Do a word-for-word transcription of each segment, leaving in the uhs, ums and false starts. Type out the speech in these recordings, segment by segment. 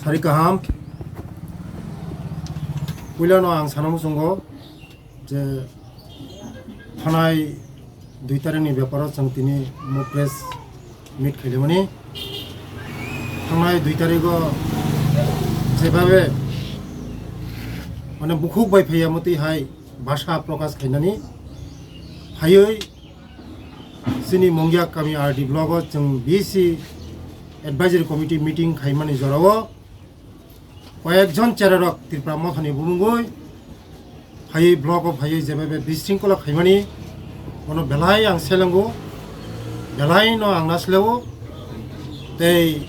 Hari kaham. Puilano ang sana muchungo je thanai dui tarikni beparo chwng tini mo press meet khailaimani. Thanai dui tarigo jebabe mane bukhuk bai phaiya mwtwi hai bhasha prokash khainani phaiwi chini Mungya kami R D block o chwng B C advisory committee meeting khaimani jorao koyekjon chererok Tripura mothani bumungwi phaiwi block o phaiwi jebabe bisringkola khaimani bono belai ang selengo, belai no ang nasleo tei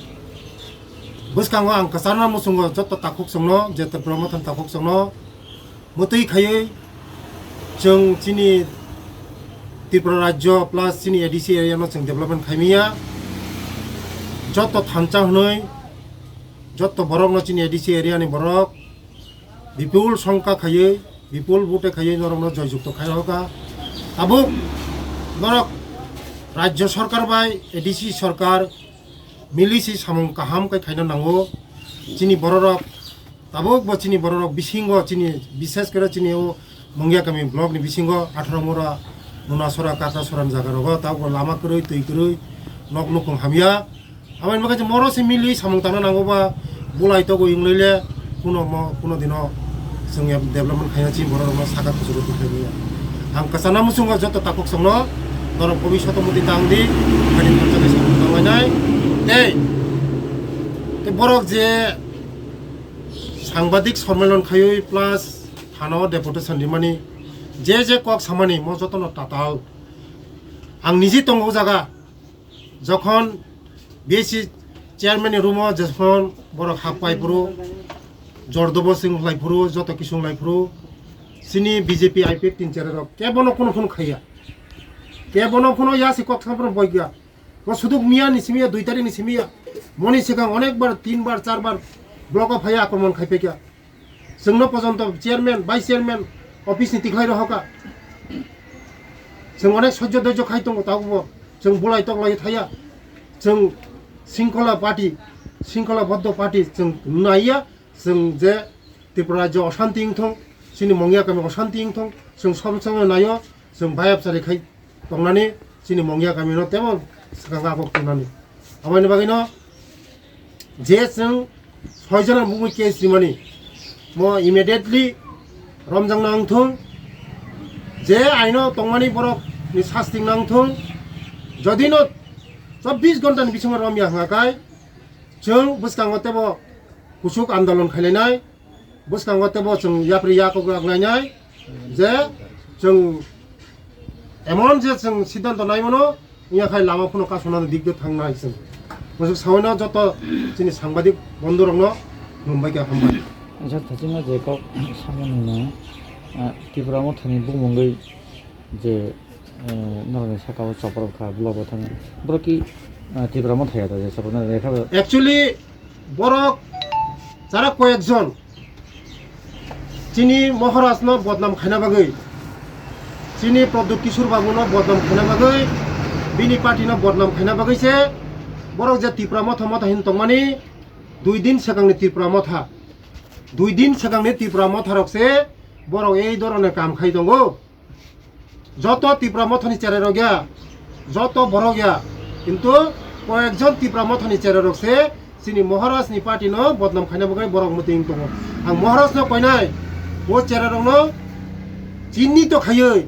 bwskango ang kwcharna muchungo joto takhuk chwngno je Tripura mothani takhuk chwngno mwtwi khaiwi chwng chini Tripura rajyo plus chini A D C area no chwng development khaimaya. Joto thansa hwnwi joto borok no chini A D C area ni borok bipul songkha khaiwi bipul vote khaiwi norok no joy jukto khai rohorkha. Tabuk norok rajyo sarkar bai A D C sarkar mili si samung kaham kai khaina nango. Chini bororok tabuk bo chini bororok bisingo chini bishes kore chini o Mungya kami block ni bisingo atharo mura Munasora Kakrasora ni jaga rogo tabuk bo lama kwrwi twi kwrwi nok nukhung hamya. Aboni bagwi moro se mili samung tangna nango ba bulai togo wngwi le kuno mo kuno dino chwng development khaina chini bororokno saka kuchugo twi khaimaya. Ang kwchana muchungo joto takhuk chwngno norok bhobishoto muti tang di, ani thansa khe samung tanglainai. Tei, tei borok je sangbadik sommelon khaiwi plus thana o deputation rimani je je kok samani mo jotono tatal. Ang niji tongo o jaga, jokhon B C chairman ni room o jokhon borok hap pai phuru, jordobo sing lai phuru, joto kisung lai phuru, chini B J P I P F tin chererok kebono kuno phone khaiya. Kebono phone ya si kok samphuru boigya. Bo suduk miya ni simiya, dui tarik ni simiya. Moni sikang onek bar, tin bar, char bar block o phaiya akromon khai pekya. Chwngno pojonto chairman, vice chairman office ni tikhlai rohoka. Chwng onek sojjo doijo khai tongo, tabukbo chwng bulai toklai thaya. Chwng singkhola party, singkhola boddo party chwng naiya. Chwng je Tripura rajyo oshanti wngthong, chini Mungya kami oshanti wngthong, chwng sob somoi naio, chwng bayap chari khai tongnani chini Mungya kami no temo swkang abok tongnani. Aboni bagwi no je chwng soi jona bumui case rimani mo immediately romjakna wngthung, je aino tongmani borok ni sasti wngna wngthung, jodi no chobbish ghonta ni bisingo romya hwnga khai chwng bwskango tebo kuchuk andolon khailainai, bwskango tebo chwng yapri yakok raklainai, je chwng emon je chwng siddhanto naimano, wngya khai lama phano kasonani dikde thangnai chwng. Bwswk saui no joto chini sangbadik bondhurokno khulumbai kha, hambai. Jat thachingma je kok samani no, ah, Tipra mothani bumungwi je, eh, norokni saka o chopor kha, block o thangwi. Borok ki, ah, Tipra motha ya da je chopor na lekha ba? Actually, borok chara koyekjon chini Maharaj no bodnam khaina bagwi, chini Pradyot Kishore Babu no bodnam khaina bagwi, bini party no bodnam khaina bagwi se borok je Tipra motha motha hin tongmani, dui din swkangni Tipra motha, dui din swkangni Tipra motha rok se borok ei dhoroner kam khai tongo. Joto Tipra mothani chererok ya, joto borok ya, kintu koyekjon Tipra mothani chererok se chini Maharaj ni party no bodnam khaina bagwi borok mwtwi wng tongo. Ang Maharaj no koinai, o chererok no chinni to khaiwi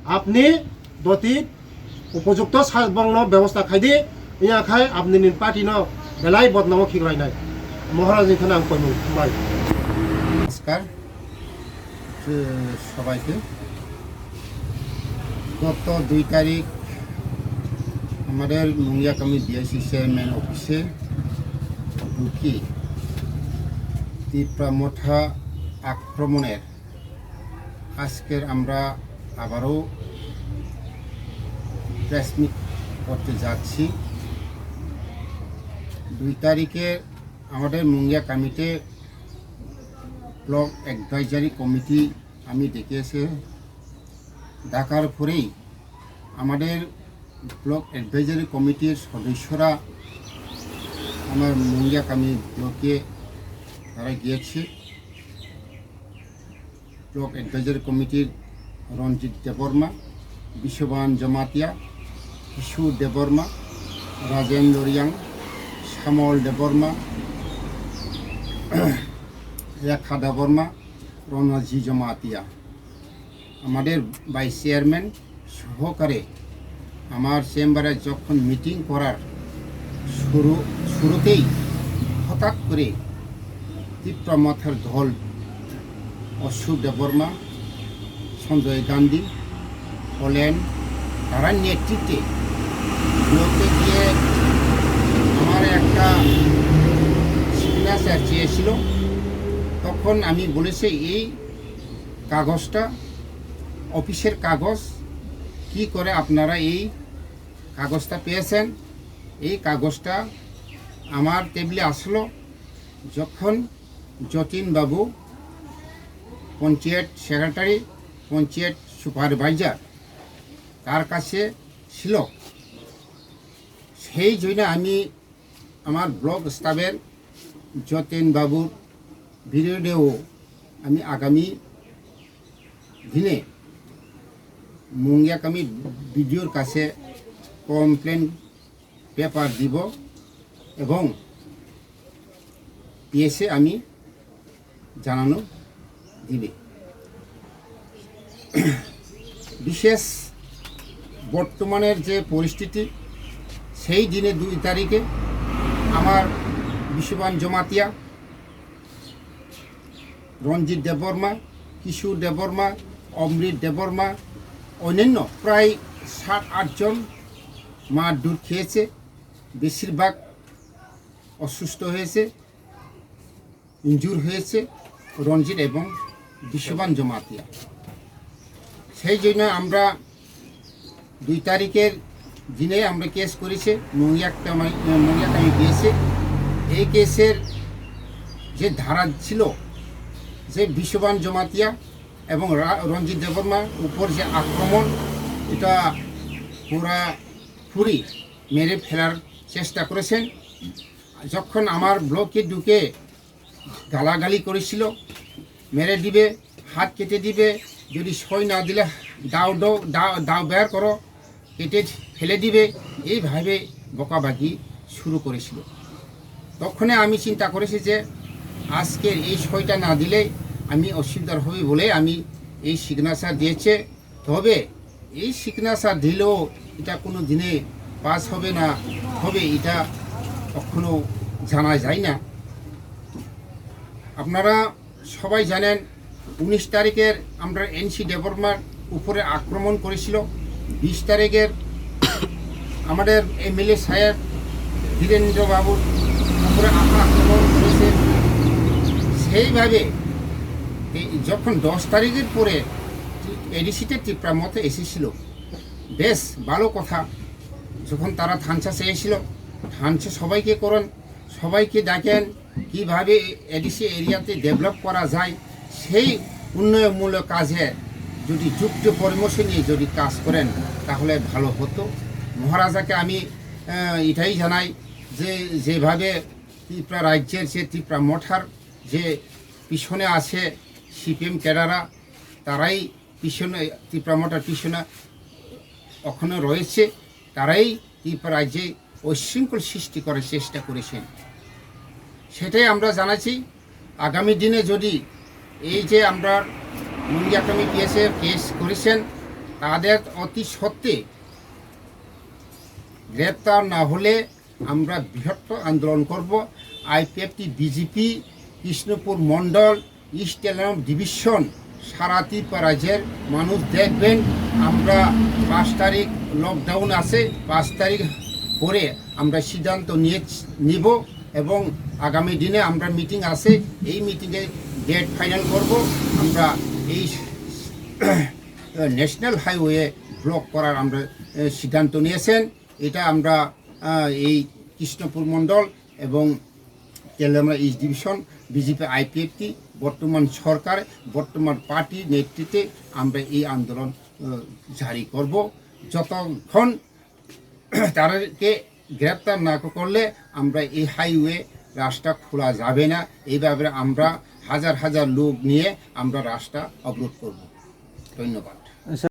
apni doti upojukto sabong no bebosta khai di, wngya khai apni ni party no belai bodnamo khiklainai. Maharaj ni thani ang koimung bai. নমস্কার। সবাইকে। গত দুই তারিখ আমাদের Mungiakami BAC chairman অফিসে ঢুকি তিপ্রা মথা আক্রমণের আজকের আমরা আবারও প্রেস মিট করতে যাচ্ছি। দুই তারিখে আমাদের মুঙ্গিয়াকামিতে ব্লক অ্যাডভাইজারি কমিটি আমি ডেকেছে। ডাকার পরেই আমাদের ব্লক অ্যাডভাইজারি কমিটির সদস্যরা আমার মুঙ্গিয়াকামি ব্লকে তারা গিয়েছে। ব্লক অ্যাডভাইজারি কমিটির রঞ্জিত দেববর্মা, বিশ্ববান জমাতিয়া, কিশোর দেববর্মা, রাজেন্দ্র রিয়াং, শ্যামল দেববর্মা, রেখা দেববর্মা, রণজি জমাতিয়া। আমাদের ভাইস চেয়ারম্যান সহকারে আমার চেম্বারে যখন মিটিং করার শুরু, শুরুতেই হঠাৎ করে তিপ্রা মথার দল অশোক দেববর্মা, সঞ্জয় গান্ধী, অলেন, তারা নেতৃত্বে ব্লকে গিয়ে আমার একটা সিগনেচার চেয়েছিল। তখন আমি বলেছি, এই কাগজটা, অফিসের কাগজ, কি করে আপনারা এই কাগজটা পেয়েছেন? এই কাগজটা আমার টেবিলে আসলো যখন যতীন বাবু, পঞ্চায়েত সেক্রেটারি, পঞ্চায়েত সুপারভাইজার, তার কাছে ছিল। সেই জন্য আমি আমার ব্লক স্টাফের যতীন বাবুর বিরুদ্ধেও আমি আগামী দিনে মুঙ্গিয়াকামি বিডিওর কাছে কমপ্লেন পেপার দিব এবং পিএসএ আমি জানানো দিবে। বিশেষ বর্তমানের যে পরিস্থিতি, সেই দিনে দুই তারিখে আমার বিশ্ববান জমাতিয়া, রঞ্জিত দেববর্মা, কিশোর দেববর্মা, অমৃত দেববর্মা, অন্যান্য প্রায় সাত আটজন মারধর খেয়েছে, বেশিরভাগ অসুস্থ হয়েছে, ইনজুর হয়েছে রঞ্জিত এবং বিশ্ববান জমাতিয়া। সেই জন্য আমরা দুই তারিখের দিনে আমরা কেস করেছে মুঙ্গিয়াকামি, মুঙ্গিয়াকামি পিএসএ। এই কেসের যে ধারা ছিল, যে বিশ্ববান জমাতিয়া এবং রা-, রঞ্জিত দেববর্মার উপর যে আক্রমণ, এটা পুরা পুরি মেরে ফেলার চেষ্টা করেছেন। যখন আমার ব্লকে ঢুকে গালাগালি করেছিল, মেরে দিবে, হাত কেটে দিবে, যদি সই না দিলে দাও, দাও, দাও, দাও বের করো, কেটে ফেলে দিবে, এইভাবে বকাবকি শুরু করেছিল। তখনই আমি চিন্তা করেছি যে আজকের এই সইটা না দিলে আমি অসুবিধার হবে বলে আমি এই সিগনেচার দিয়েছে। তবে এই সিগনেচার দিলেও এটা কোনো দিনে পাস হবে না হবে, এটা কখনো জানা যায় না। আপনারা সবাই জানেন, উনিশ তারিখের আমরা এনসি দেববর্মার উপরে আক্রমণ করেছিল, বিশ তারিখের আমাদের এমএলএ সাহেব ধীরেন্দ্র বাবুর উপরে আ-, আক্রমণ করেছে। সেইভাবে এই যখন দশ তারিখের পরে এডিসিতে তিপ্রা মথা এসেছিল, বেশ ভালো কথা। যখন তারা থানচা চেয়েছিল, থানচা সবাইকে করেন, সবাইকে ডাকেন, কিভাবে এডিসি এরিয়াতে ডেভেলপ করা যায়, সেই উন্নয়নমূলক কাজে যদি যুক্ত পরামর্শ নিয়ে যদি কাজ করেন, তাহলে ভালো হতো। মহারাজাকে আমি, আহ, এটাই জানাই যে যেভাবে ত্রিপুরা রাজ্যের যে তিপ্রা মথার যে পিছনে আছে সিপিএম ক্যাডাররা, তারাই পিছনে, তিপ্রা মথার পিছনে ওখানে রয়েছে, তারাই ত্রিপুরা রাজ্যে উচ্ছৃঙ্খল সৃষ্টি করার চেষ্টা করেছেন। সেটাই আমরা জানাচ্ছি। আগামী দিনে যদি এই যে আমরা মুঙ্গিয়াকামি পিএসএ কেস করেছেন, তাদের অতি সত্ত্বে গ্রেপ্তার না হলে আমরা বৃহত্তর আন্দোলন করব। আইপিএফটি, বিজেপি, কৃষ্ণপুর মণ্ডল, ইস্ট টেলাম ডিভিশন, সারা ত্রিপুরা রাজ্যের মানুষ দেখবেন। আমরা পাঁচ তারিখ লকডাউন আছে, পাচ তারিখ পরে আমরা সিদ্ধান্ত নিয়ে নিব এবং আগামী দিনে আমরা মিটিং আছে, এই মিটিংয়ে ডেট ফাইনাল করব। আমরা এই ন্যাশনাল হাইওয়ে ব্লক করার আমরা, এ, সিদ্ধান্ত নিয়েছেন। এটা আমরা, আহ, এই কৃষ্ণপুর মণ্ডল এবং Teliamura east division, BJP IPFT, বর্তমান সরকার, বর্তমান পার্টি নেতৃত্বে আমরা এই আন্দোলন, আহ, জারি করব। যতক্ষণ তাদেরকে গ্রেপ্তার না করলে আমরা এই হাইওয়ে রাস্তা খোলা যাবে না। এইভাবে আমরা হাজার হাজার লোক নিয়ে আমরা রাস্তা অবরোধ করব। ধন্যবাদ।